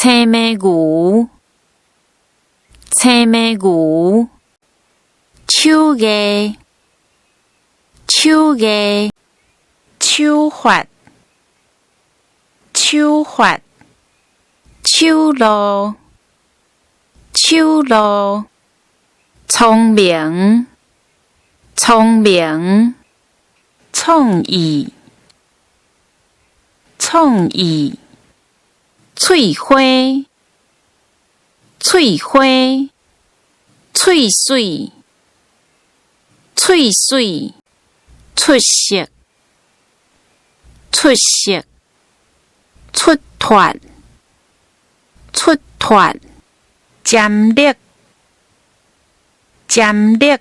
青牯牛，青牯牛，手藝，手藝，手法，手法，手路，手路，聰明，聰明，創意，創意，喙花，喙花，喙媠，喙媠，出色，出色，出脫，出脫，潛力，潛力，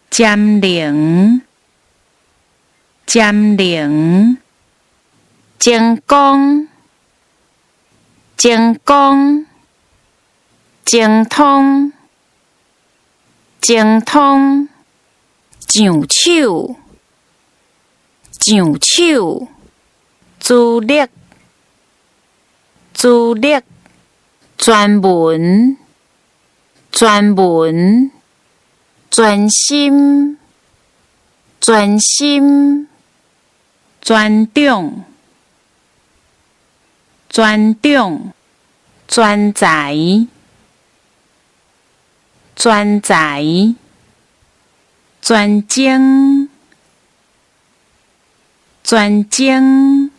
潛能，潛能，精工，精工，精通，精通，上手，上手，資歷，資歷，專門，專門，專心，專心，專長，專長，專才，專才，專精，專精，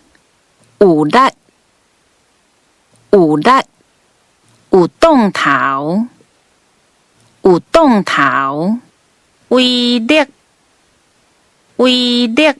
有力，有力，有當頭，有當頭，威力，威力。